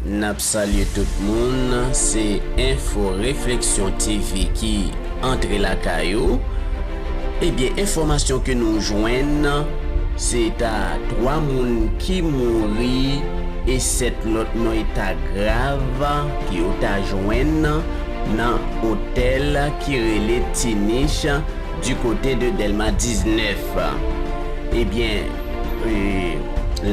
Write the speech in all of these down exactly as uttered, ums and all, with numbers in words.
N ap salye tout moun, se Enfo Refleksyon T V ki antre lakay ou. Ebyen, enfòmasyon ke nou jwenn, se ta twa moun ki mouri e sèt lòt nan eta grav ke yo ta jwenn nan otèl ki rele Tinich du côté de Dèlma diznèf. Ebyen, e,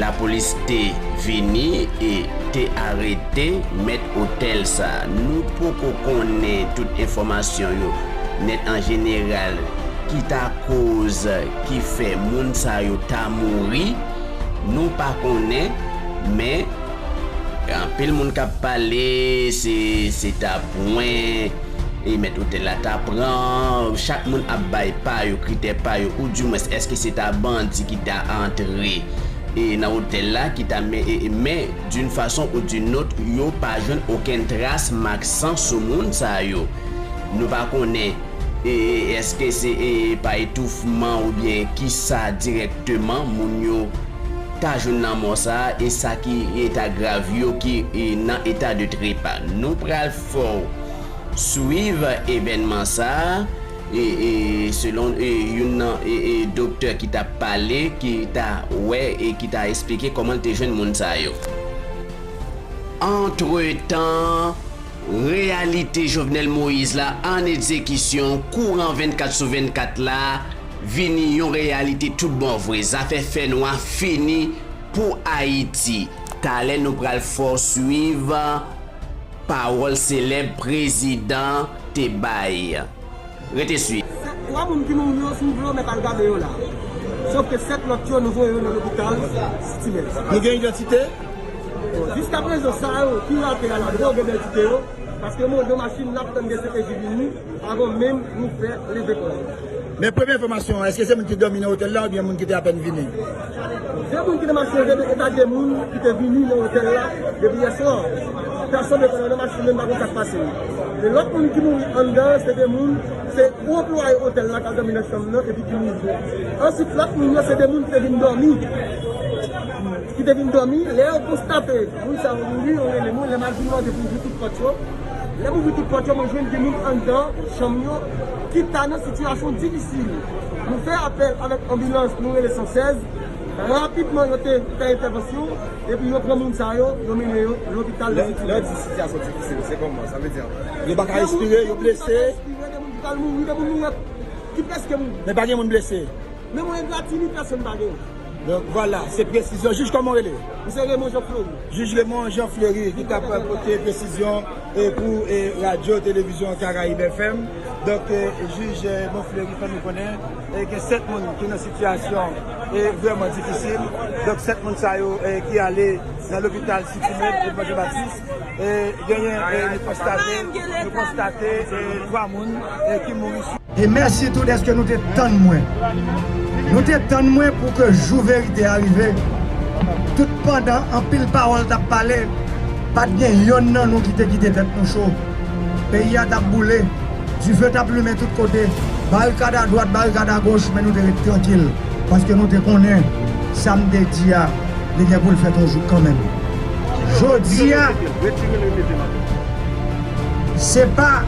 lapolis te vini e te arete mèt otèl sa. Nou poko konnen tout enfòmasyon yo nèt an jeneral, ki ta koz ki fè moun sa yo ta mouri, nou pa konnen, men anpil moun k ap pale, se, se ta pwen, e mèt otèl la ta pran, chak moun ap bay pa yo, kritè pa yo, oudimwens, èske se ta bandi ki ta antre, e nan otèl la, ki ta men, e, e, men, d'une façon ou d'une autre, yo pa jwenn okenn tras mak san sou moun sa yo. Nou pa konnen, e, èske se, e, pa etoufman oubyen kisa dirèkteman moun yo ta jwenn lanmò sa a, e sa ki eta grav yo ki, e, nan eta de trepa. Nou pral fè w swiv evènman sa a, e, e, selon, e, youn nan, e, e, doktè ki t ap pale, ki ta wè e ki ta esplike kòman l te jwenn moun sa yo. Antretan, reyalite Jovenel Moïse la an egzekisyon kouran vennkat sou vennkat la vini yon reyalite tout bon vre. Zafè fènwa fini pou Ayiti. Talè nou pral fè w swiv pawòl selèb prezidan te bay. Rete swiv. Sèt, twa moun ki mouri yo, si w vle, w mèt al gade yo la. Sof ke sèt lòt yo, nou voye yo nan lopital City Med. Nou gen idantite? Bon, jiskaprezan, sa yo ki rate a la, nou gen idantite yo, paske mwen, de machin, n ap tann D C P J vini, avan menm nou fè leve kò yo. Men premye enfòmasyon an, èske se moun ki dòmi nan otèl la oubyen moun ki te apèn vini? De moun ki te mache, de, e pa de moun ki te vini nan otèl la depi yè swa. Pèsonn te nan machin, menm pa konn sa k pase. E lòt moun ki mouri anndan, se de moun, se yon anplwaye otèl la k al dòmi nan chanm nan epi ki mouri. Answit, lòt moun yo, se de moun ki te vin dòmi. Ki te vin dòmi, lè yo konstate moun sa yo mouri, yo rele mwen, lè m al vin mande pou ouvri tout pòt yo. Lè m ouvri tout pòt yo, mwen jwenn de moun anndan chanm yo ki ta nan sitiyasyon difisil. Nou fè apèl avèk anbilans, nou rele san sèz. Rapidman, yo te fè entèvansyon, epi yo pran moun sa yo, yo mennen yo lopital. Lè, lè w di sitiyasyon difisil, se kòman? Sa vle di, yo pa ka respire, yo blese. Yo pa ka respire, de moun ki pral mouri, de moun mouri, ki prèske mouri. Men pa gen moun blese. Men mwen egratini, pèsonn pa gen. Donk, vwala, se presizyon. Jij, kòman w rele? M se Raymond Jean Fleury. Jij Raymond Jean Fleury ki t ap pote presizyon, e, pou, e, radyo televizyon Karayib F M. Donk, e, jij, e, Raymond Fleury fè nou konnen, e, gen sèt moun ki nan sitiyasyon, e, vrèman difisil. Donk, sèt moun sa yo, e, ki ale nan lopital City Med Edmond Jean Baptiste, e, genyen, e, nou konstate, nou konstate, e, twa moun, e, ki mouri sou E mèsi tou dèske nou te tann mwen. Nou te tann mwen pou ke jou verite a rive. Tout pandan anpil pawòl t ap pale, pa t gen yonn nan nou ki te kite tèt nou cho. Peyi a t ap boule, dife t ap limen tout kote, barikad adwat, barikad agoch, men nou te ret trankil, paske nou te konnen sa m te di a, li gen pou l fèt yon jou kanmenm. Jodi a, se pa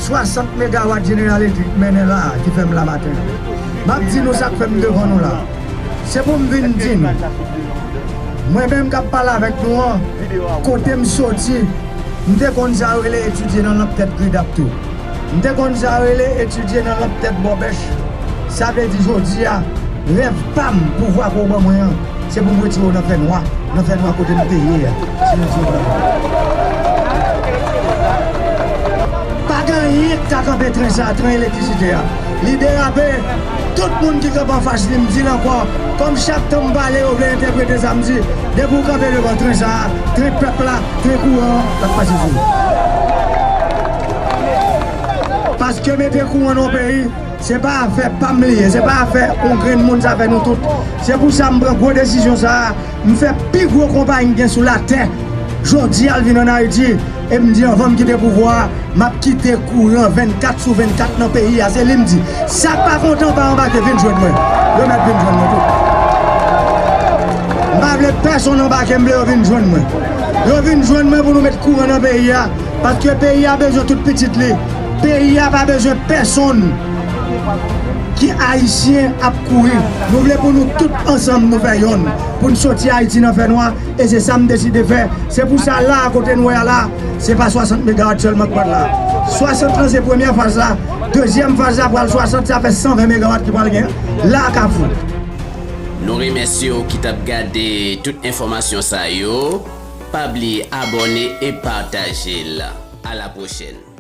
swasant megawat General Electric mennen la a ki fè m la maten an. M ap di nou sa k fè m devan nou la. Se pou m vin di nou, mwen menm k ap pale avèk nou an, kote m soti, m te konn sa yo rele etidye nan lanp tèt gridap tou. M te konn sa yo rele etidye nan lanp tèt bòbèch. Sa vle di jodi a, rèv pa m, pouvwa ke w ban mwen an, se pou m retire w nan fènwa, nan fènwa kote m te ye a. Se nan ti w. Pa gen anyen k ka kanpe tren sa a, tren elektrisite a. Li derape. Tout moun ki kanpe anfas li, m di l ankò, kòm chak tan m pale, yo vle entèprete sa m di, depi w kanpe devan tren sa a, tren pèp la, tren kouran an, l ap pase sou ou. Paske mete kouran nan yon peyi, se pa afè pa m li ye, se pa afè yon grenn moun, se afè nou tout. Se pou sa m pran gwo desizyon sa a, m fè pi gwo konpayi k gen sou latè. Jodi a, l vin ann Ayiti, e m di, anvan m kite pouvwa a, m ap kite kouran vennkat sou vennkat nan peyi a. Se li m di. Sa k pa kontan, pa anbake, vin jwenn mwen. Yo mèt vin jwenn mwen tou. M pa Pèsonn anbake m vle yo vin jwenn mwen. Yo vin jwenn mwen pou nou met kouran nan peyi a. Paske peyi a bezwen tout pitit li. Peyi a pa bezwen pèsonn ki ayisyen ap kouri. Nou vle pou nou tout ansanm nou fè yonn. Pou n soti Ayiti nan fènwa. E se sa m deside fè. Se pou sa la, kote nou wè a la, se pa swasant megawat sèlman k pral la. Swasant lan se premyè faz la. Dezyèm faz la pral swasant, sa fè san ven megawat ki pral gen la Kafou. Nou remèsye w ki t ap gade tout enfòmasyon sa yo. Pa bliye abòne e pataje l. A la pwochèn.